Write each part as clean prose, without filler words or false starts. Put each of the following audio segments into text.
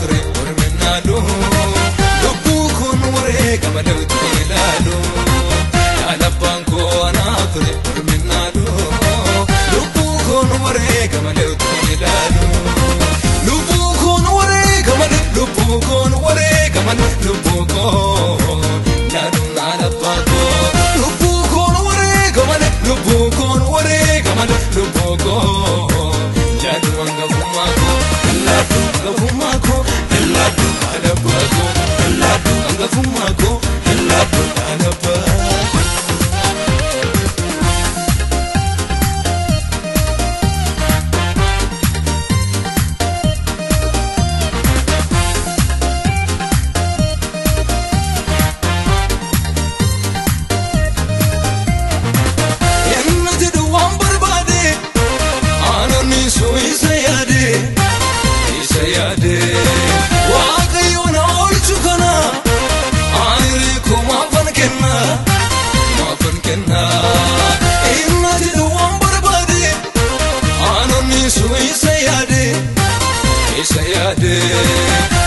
ture orminaalu lubbuu kun wareegama lewtu ilaalu alabbaan koo anaa ture orminaalu lubbuu kun wareegama lewtu ilaalu lubbuu kun wareegama lubbuu kun wareegama lubbuu kun laalu alabbaan koo lubbuu kun wareegama lubbuu kun wareegama lubbuu kun laalu hangafummaa koo laalu hangafummaa koo laalu alabbaa koo laalu hangafummaa koo laalu alabbaa.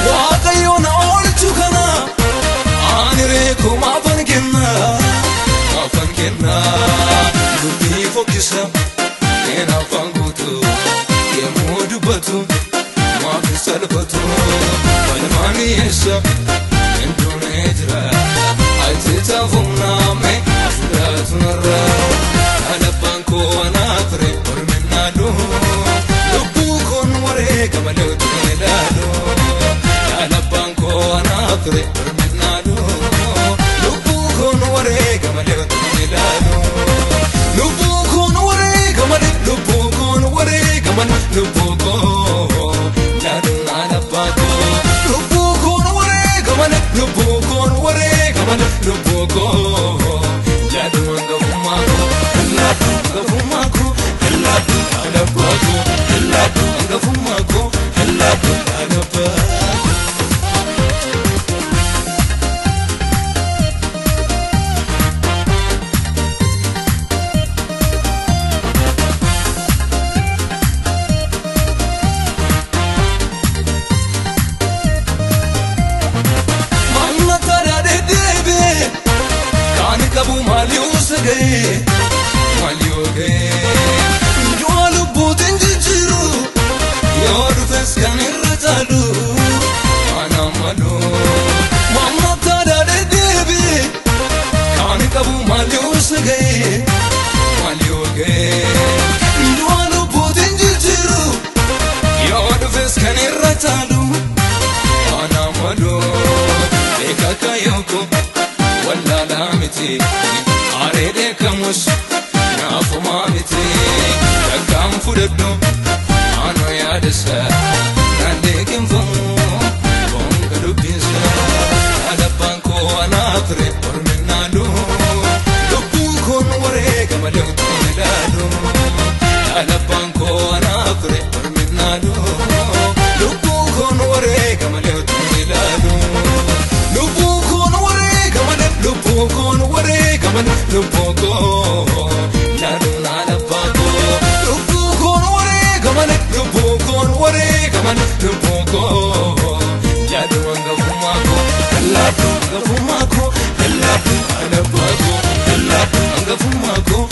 Waaqayyo na oolchu kana ani reeku maafan kenna dubbii fokkisa een afaan guutu yemmuu dubbatu maaf hin salphatu falmaan hiyyeessa hin duunee jira ati taafumnaame fudhatu narra alabbaan koo anaa ture orminaalu lubbuu kun wareegama lewtu ilaalu alabbaan koo anaa ture orminaalu lubbuu kun wareegama lewtu ilaalu lubbuu kun wareegama lubbuu kun wareegama lubbuu kun laalu alabbaa koo lubbuu kun wareegama lubbuu kun wareegama lubbuu kun laalu hangafummaa koo laalu hangafummaa koo laalu alabbaa koo laalu hangafummaa koo laalu alabbaa. Laalu hangafummaa koo laalu alabbaa koo laalu hangafummaa koo.